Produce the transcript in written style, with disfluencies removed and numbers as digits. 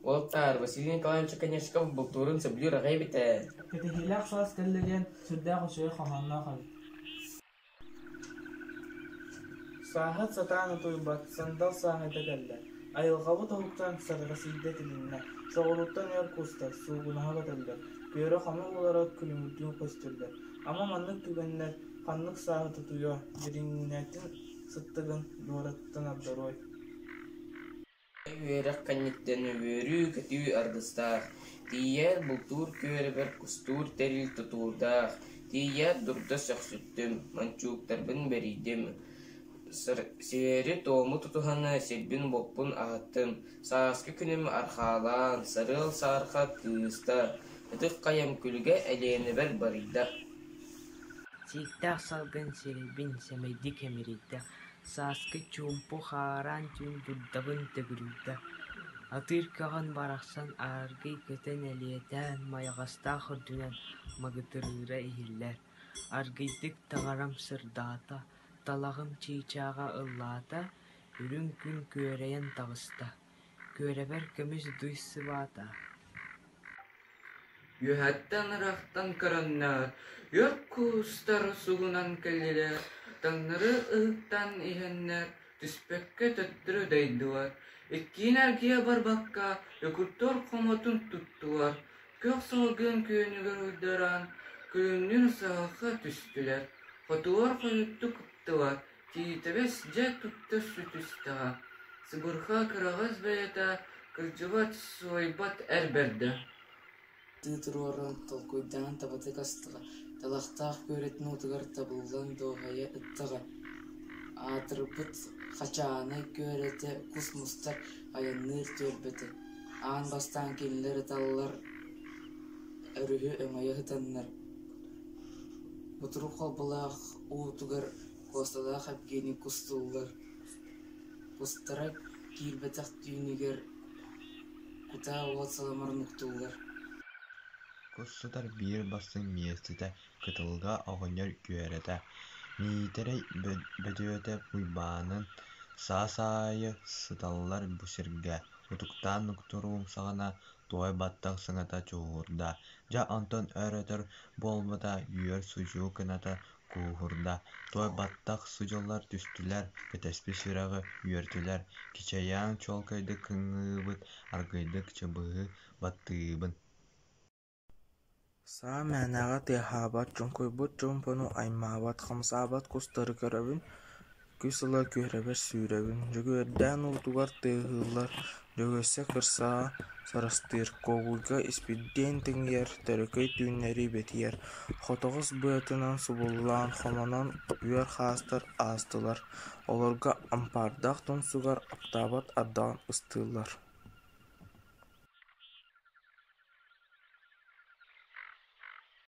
Уолаттаар, Василий Николаевич Оконешников бултуурун сөбүлүүр аҕай эбит ээ. Кэтэһиилээх саас кэллэ диэн сүрдээх үчүгэй хоһоонноох эбит. Сааһыт сатаан утуйбат, сандал сааһыта кэллэ, айылҕабыт уһуктан саргасыйда тилиннэ, соҕурууттан өр куустар, суугунаһа көтөллөр, күөрэ хонуу уулара күлүмүрдүү көстөллөр. Ама маннык түгэннэр ханнык сааһыт утуйуо, дириҥэтин сыттыгын дуораттан ордоруой Үөрэх кэнниттэн үөрүү-көтүү аргыстаах, тиийээт бултуур күөрэбэр кустуур тэрил тутуурдаах, тиийээт дурда сөхсүттүм, мончууктарбын бэрийдим, сиэри-туому тутуһан сирбин-уоппун аһаттым, сааскы күнүм архаалаан, сарыал саарха кыыста, ытык хайам күлүгэ Элиэнэбэр барыйда. Сииктээх салгын сирэйбин сэмэйдик эмирийдэ, сааскы чуумпу хаарыан түүн дурдабын төгүрүйдэ, атыыр көҕөн барахсан аргыый көтөн элиэтээн Майаҕастаах үрдүнэн магытырыыра иһиллэр, аргыыйдык таҥарам сырдаата, талаҕым чыычааҕа ыллаата, үрүҥ күн күөрэйэн таҕыста, күөрэбэр көмүс дуй сыбаата. Үөһэттэн ыраахтан көрөннөр, үөр куустар сугунан кэллилэр, таҥнары ыһыктан иһэннэр, түспэккэ төттөрү дайдылар, иккиэн эргийэ барбакка, Якуттар хомотун туттулар, күөх салгын күөнүгэр уйдаран, күлүмнүүр саһылха түстүлэр, хотулар хойуттук ыттылар, Тиитэбэс дьэ тутта сүтүстэҕэ, сыбырҕа кыраҕас бэйэтэ кырдьыбат, сылайбат эр бэрдэ Тыы туруоран, толкуйдаан табатык астаҕа, талахтаах күөрэтин уутугар табыллан дуоһуйа ыттаҕа, аатырбыт Хачаанай күөрэтэ кус мустар, айанныыр түөлбэтэ, аан бастаан кинилэр ыталлар өрүһү өҥөйө сытаннар, Кутурук Холболоох уутугар Куосталаах Евгений кустууллар, кустара киирбэтэх түүнүгэр кутаа уот саламарын уктууллар Кус сытар биир бастыҥ миэстэтэ кытылга оҕонньор күөрэтэ, Миитэрэй Бөдүөтэп Уйбаанын саас аайы сыталлар бу сиргэ, утуктаан нуктуруум саҕана туой баттах саҥата чуоһуурда, дьэ онтон өр-өтөр буолбата үөр судьуу кыната кууһурда, туой баттах судьуллар түстүлэр, кэтэспит сүрэҕи үөртүлэр, кичэйэн чуолкайдык кыҥыыбыт, аргыыйдык чыбыһы баттыыбын Саа мээнэҕэ тыаһаабат, чуҥкуйбут чуумпуну аймаабат, хамсаабат кустары көрөбүн, күс ыла күөрэбэр сүүрэбин, Дьөгүөрдээн уутугар тыаһыыллар, Дьөгүөссэ кырсаҕа сарастыыр, Куокуйга Испирдиэн тиҥийэр, Төрөкөй түүннэри бэтийэр, Хотоҕос быатынан субуллан, хомонон үөр хаастар аастылар, олорго Ампаардаах тумсугар аптаабат ардаҕын ыстыыллар.